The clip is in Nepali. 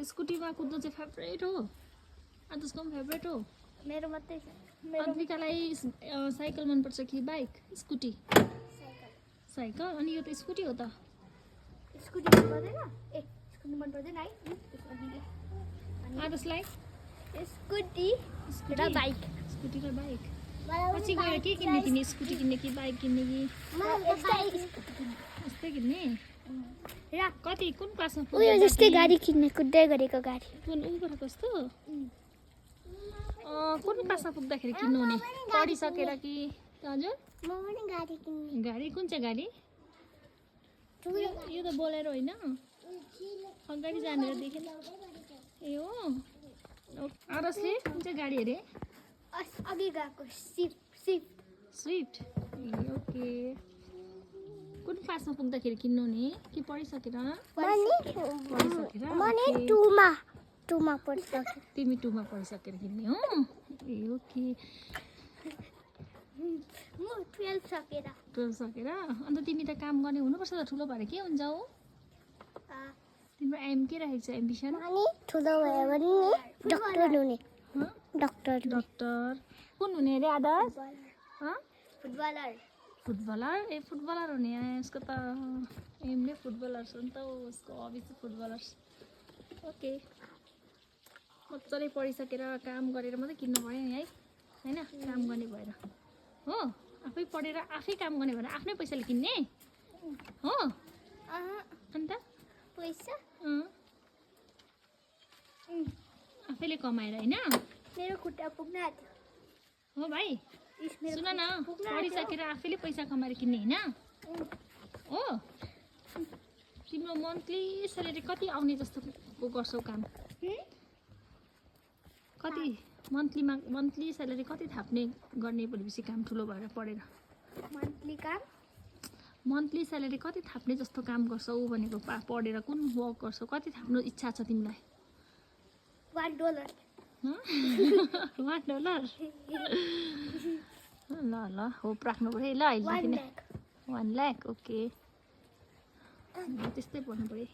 स्कुटीमा कुद्नु चाहिँ फेभरेट हो आदर्शको पनि फेभरेट हो मेरो मात्रै छ अद्विकालाई साइकल मनपर्छ कि बाइक स्कुटी साइकल अनि यो त स्कुटी हो त स्कुटी मन पर्दैन ए स्कुटी मन पर्दैन है आदर्शलाई स्कुटी र बाइक स्कुटी र बाइक पछि गएर के किन्ने तिमी स्कुटी किन्ने कि बाइक किन्ने कि यस्तै किन्ने र कति कुन क्लासमा उयो जस्तै गाडी किन्ने कुद्दै गरेको गाडी कुन उ गरेको जस्तो कुन क्लासमा पुग्दाखेरि किन्नु हुने पढिसकेर कि हजुर म पनि गाडी किन्ने गाडी कुन चाहिँ गाडी यो त बोलेरो होइन अगाडि जानेर देखेन ए हो आरसले कुन चाहिँ गाडी अरे अघि गएको स्विफ्ट ए ओके कुन क्लासमा पुग्दाखेरि किन्नु हुने कि पढिसकेर टुमा पढ्छ तिमी 2 मा पढिसकेर किन्ने हो ए ओके म 12 सकेर 12 सकेर अन्त तिमी त काम गर्ने हुनुपर्छ त ठुलो भएर के हुन्छ हो तिम्रो एम के राखेको छ एम्बिसन अनि ठुलो भयो भने डाक्टर हुने डाक्टर कुन हुने अरे आदर्श फुटबलर ए फुटबलर हुने उसको त एमले फुटबलर छ नि त उसको हबी चाहिँ फुटबलर ओके मजाले पढिसकेर काम गरेर मात्रै किन्नु पऱ्यो नि है होइन काम गर्ने भएर हो आफै पढेर आफै काम गर्ने भएर आफ्नै पैसाले किन्ने हो अन्त पैसा आफैले कमाएर होइन मेरो खुट्टा पुग्न आयो हो भाइ सुन न पढिसकेर आफैले पैसा कमाएर किन्ने होइन हो तिम्रो मन्थली स्यालेरी कति आउने जस्तो गर्छौ काम कति मन्थली स्यालेरी कति थाप्ने गर्ने भनेपछि काम ठुलो भएर पढेर मन्थली स्यालेरी कति थाप्ने जस्तो काम गर्छौ भनेको पढेर कुन वर्क गर्छौ कति थाप्नु इच्छा छ तिमीलाई $1 ल होप राख्नु पऱ्यो है ल अहिले 1 लाख 1 लाख ओके त्यस्तै पढ्नु पऱ्यो